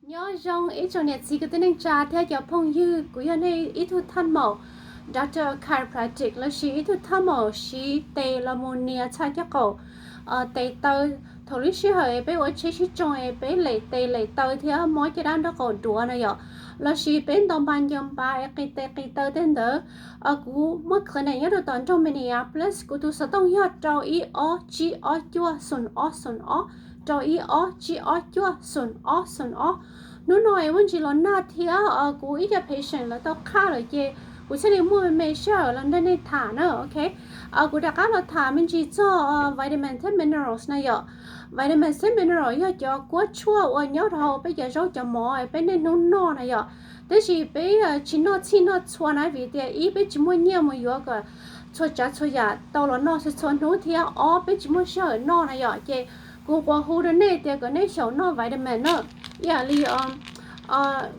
Nyob zoo ib tsoom niam txiv kwv tij neej tsa thiab cov phooj ywg, kuv yog nej ib tug thaj maum doctor chiropractic lossis ib tug thaj maum siv tes los mus nias txhaj caj qaum, tes taw. Thaum lub sij hawm peb ua tsheb sib tsoo es peb lem tes lem taw thiab mob caj dab nraub qaum duav na yom, lossis peb ntaus npas ncaws npas es qis tes qis taw tej ntawd. Kuv muaj clinic nyob rau tom nroog Minneapolis, kuv tus xov tooj yog rau ib ob tsib ob cuaj xoom ob xoom ob, rau ib ob tsib ob cuaj xoom ob xoom ob. Hnub no es muaj ntsis los nag thiab kuv ib co patient lawv tau qhaj lawm ces kuv thiaj li muaj me me sij hawm los nrog nej tham na, ok. Kuv rov qab los tham me ntsis txog vitamin thiab minerals na yom. Vitamin thiab mineral yog cov kuab tshuaj uas nyob rau hauv peb cov zaub cov mov peb niaj hnub noj na yom. Tab sis peb tsis noj txhij noj txhua na, vim tias ib, peb tsis muaj nyiaj mus yuav kom txhua tsav txhua yam tau los noj txhua txhua hnub, thiab ob, peb tsis muaj sij hawm noj na yom. Ces kuv quas hu rau nej tias kom nej xyaum noj vitamin na, ib yam li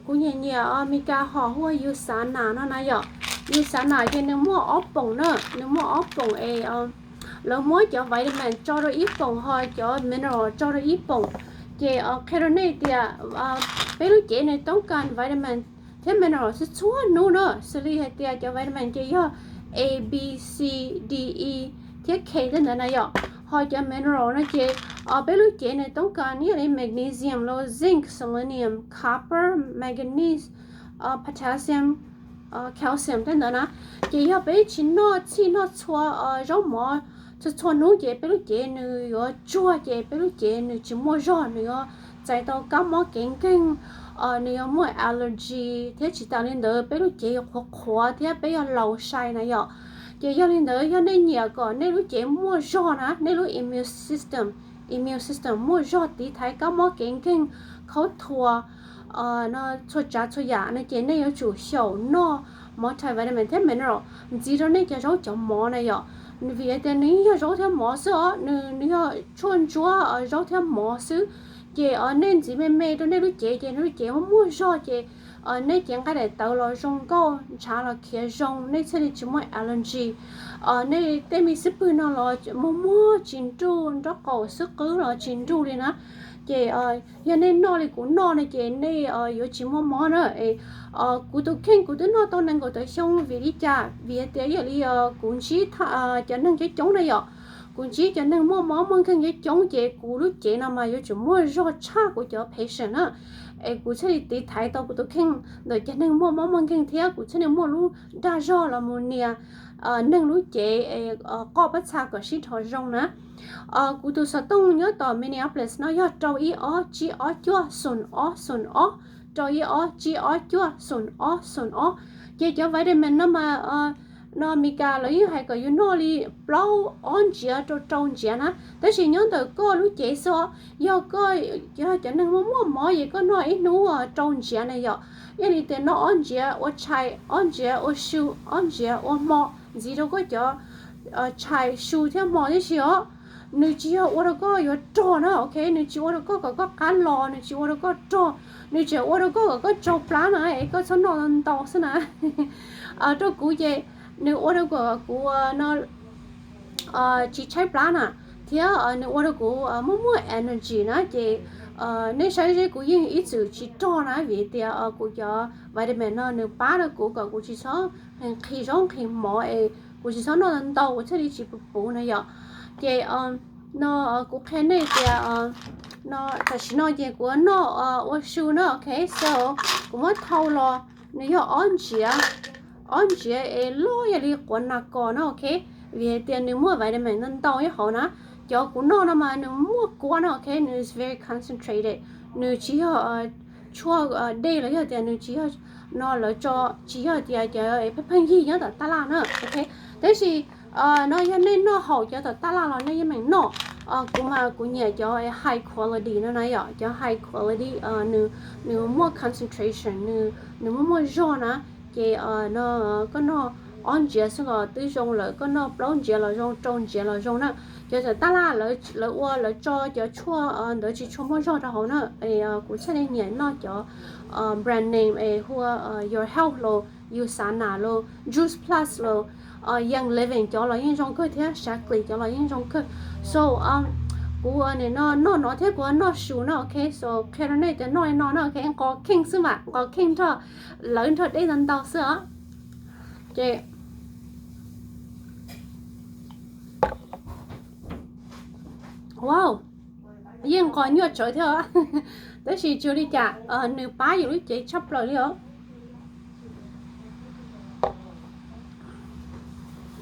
kuv nyiam nyiam Mes Kas hom hu ua Usana no na yom. Usana ces nws muaj ob poom na, nws muaj ob poom es lawv muab cov vitamin tso rau ib poom ho cov mineral tso rau ib poom. Ces qhia rau nej tias peb lub cev nws toob kas vitamin thiab mineral txhua txhua hnub na, xws li hais tias cov vitamin ces yog A, B, C, D, E thiab K tej ntawd na yom. Ho cov mineral no ces peb lub cev nws toob kas ib yam li magnesium los, zinc, selenium, copper, manganese, potassium, calcium tej ntawd na. Ces yog peb tsis noj txhij noj txhua zaub mov txhua txhua hnub ces peb lub cev nws yuav tsuag ces peb lub cev nws tsis muaj zog, nws yuav txais tau kab mob kev nkeeg, nws yuav muaj allergy thiab tsis tas li ntawd peb lub cev yuav qhuav qhuav thiab peb yuav laus sai na yom. Ces yog li ntawd yog nej nyiam kom nej lub cev muaj zog na, nej lub immune system, immune system muaj zog tiv thaiv kab mob kev nkeeg, khaub thuas, txhua tsav txhua yam no ces nej yuav tsum xyaum noj multivitamin thiab mineral ntxiv rau nej cov zaub cov mov na yom. Vim tias nws yog zaub thiab mov xwb os, nws yog tshuaj ntsuab zaub thiab mov xwb. Ces nej ntxiv me me rau nej lub cev ces nej lub cev muaj muaj zog ces nej cev nqaij daim tawv los zoo nkauj, ntshav los khiav zoo, nej thiaj li tsis muaj allergy. Nej tej me xub pwg no los muag muag tsis nruj, nraub qaum xub qwb los tsis nruj li na. Ces yog nej noj li kuv noj no ces nej yuav tsis muaj mob na. Kuv tus kheej kuv twb noj tau nees nkaum tawm xyoo, vim li cas? Vim tias ib yam li kuv ntsib cov neeg coob coob na yom, kuv ntsib cov neeg muaj mob muaj nkeeg coob coob ces kuv lub cev no mas yuav tsum muaj zog tshaj kuv cov patient na. Es kuv thiaj li tiv thaiv tau kuv tus kheej ntawm cov neeg muaj mob muaj nkeeg thiab kuv thiaj li muaj lub dag zog los mus nias neeg lub cev es qoj pab txha kom sib dhos zoo na. Kuv tus xov tooj nyob tom Minneapolis no yog rau ib ob tsib ob cuaj xoom ob xoom ob, rau ib ob tsib ob cuaj xoom ob xoom ob. Ces cov vitamin no mas no Mes Kas lawv yeej hais kom yus noj li plaub ob ntsiav rau rau ntsiav na, tab sis nyob ntawm koj lub cev xwb. Yog koj yog cov neeg muaj muaj mob ces koj noj ib hnub rau ntsiav na yom. Ib yam li tias noj ob ntsiav ua tshais, ob ntsiav ua su, ob ntsiav ua hmo ntxiv rau koj cov tshais, su thiab hmo tib si os. Nws tsis yog ua rau koj yuav rog na, ok, nws tsis ua rau koj kom koj qab los, nws tsis ua rau koj rog, nws tseem ua rau koj kom koj tsau plab na es koj txhob noj ntau xwb na. Rau kuv ces nws ua rau kom kuv no tsis tshaib plab na, thiab nws ua rau kuv muaj muaj energy na. Ces nej saib seb kuv yeej ib txwm tsis rog na, vim tias kuv cov vitamin no nws pab rau kuv kom kuv tsis txhob nqhis zaub nqhis mov es kuv tsis txhob noj ntau kuv thiaj li tsis puv puv na yom. Ces no kuv qhia nej tias no tam sim no ces kuv noj ua su na, ok, so kuv muab thau los, nws yog ob ntsiav, ob ntsiav es loj yam li quav nas kos na, ok, vim hais tias nws muaj vitamin ntau ntau nyob hauv na. Cov kuv noj no mas nws muaj kuab na, ok, nws is very concentrated, nws tsis yog tshuaj dej los yog tias nws tsis yog no lawv tso, tsis yog tias cov pheej pheej yig nyob tom taj laj na, ok. Tab sis no yog nej noj haum cov tom taj laj los nej yeej meem noj. Kuv mas kuv nyiam cov high quality no na yom, cov high quality nws, nws muaj concentration, nws, nws muaj muaj zog na. Ces no koj noj ob ntsiav xwb los twb zoo lawm, koj noj plaub ntsiav los zoo, rau ntsiav los zoo na. Cov tom taj laj lawv ua lawv tso cov tshuaj ntawd tsis tshua muaj zog rau hauv na. Kuv thiaj li nyiam noj cov brand name es hu ua Your Health los, Usana los, Juice Plus los, Young Living cov los yeej zoo kawg thiab, Shaklee cov los yeej zoo kawg. So Kuv nim no noj no thiab kuv noj su no, ok, so qhia rau nej tias noj li no no, ok, nqos kheej xwb mas, nqos kheej nrog lawv nrog dej ntau ntau xwb os. Ces wow, yeej nqos nyuaj tsawv thiab, tab sis tsis ua li cas, nws pab yus lub cev tshaj plaws li os.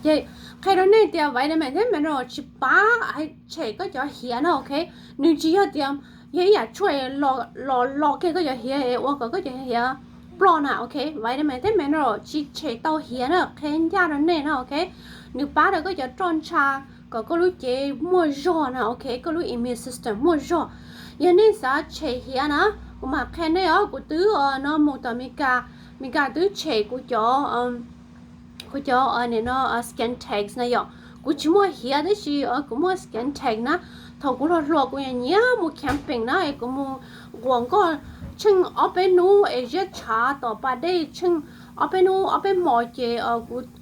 Ces qhia rau nej tias vitamin thiab mineral tsis pab tshem koj cov hiav na, ok. Nws tsis yog tias yog ib yam tshuaj los los kiag koj cov hiav es ua kom koj cov hiav ploj na, ok. Vitamin thiab mineral tsis tshem tau hiav na, qhia ncaj rau nej na, ok. Nws pab rau koj cov roj ntsha kom koj lub cev muaj zog na, ok, koj lub immune system muaj zog. Yog nej xav tshem hiav na, kuv mam qhia nej os, kuv twb no mus tom Meskas, Meskas twb tshem kuv cov kuv cov nim no Skintex na yom. Kuv tsis muaj hiav tab sis kuv muaj Skintex na. Thaum kuv hluas hluas kuv nyiam nyiam mus camping na es kuv mus nquas nkoj tsheej ob peb hnub es ziab tshav tom pas dej tsheej ob peb hnub ob peb hmos ces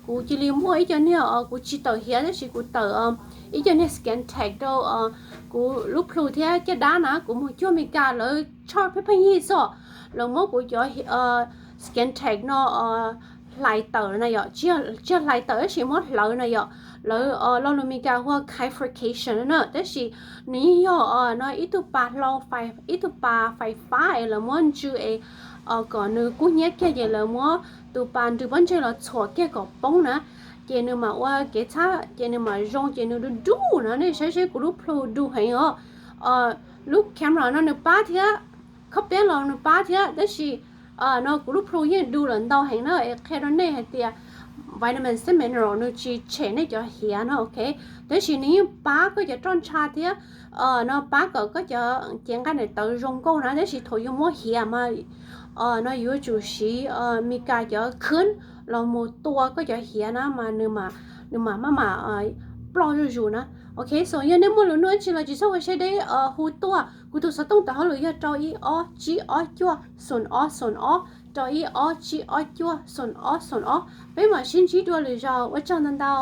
kuv cia li muaj ib co niag, kuv tsis tawm hiav tab sis kuv tawm ib co niag Skintex rau kuv lub plhu thiab caj dab na. Kuv mus cuag Meskas lawv tshaj pheej pheej yig xwb, lawv muab kuv cov Skintex no hlais tawm na yom, tsis yog hlais tawm tab sis muab hlawv na yom. Lawv lo lus Meskas hu ua kyrification na, tab sis nws yeej yog no ib tug pas hlau, ib tug pas fais fab es lawv muab ntsw es kom nws kub hnyiab kiag ces lawv muab tus pas nrws pob ntseg los txhuam kiag kom poob na, ces nws mam ua kev txhab ces nws mam zoo ces nws du du na. Nej saib seb kuv lub plhu du heev os. Lub camera no nws pab thiab, khob piab los nws pab thiab, tab sis no kuv lub plhu yeej du lawm ntau heev na. Es qhia rau nej hais tias vitamin thiab mineral nws tsis tshem nej cov hiav no, ok, tab sis nws yeej pab koj cov roj ntsha thiab no pab kom koj cov cev nqaij daim tawv zoo nkauj na. Tab sis thaum yuav muab hiav mas no yuav tsum siv Meskas cov khwb los mus tua koj cov hiav na mas nws mam maj mam ploj zuj zus na. Ok, so yog nej muaj lus nug tsi los tsis txhob ua siab deb hu tuaj. Kuv tus xov tooj tawm hauj lwm yog rau ib ob tsib ob cuaj xoom ob xoom ob, rau ib ob tsib ob cuaj xoom ob xoom ob. Peb mam sib ntsib dua lwm zaus, ua tsaug ntau ntau.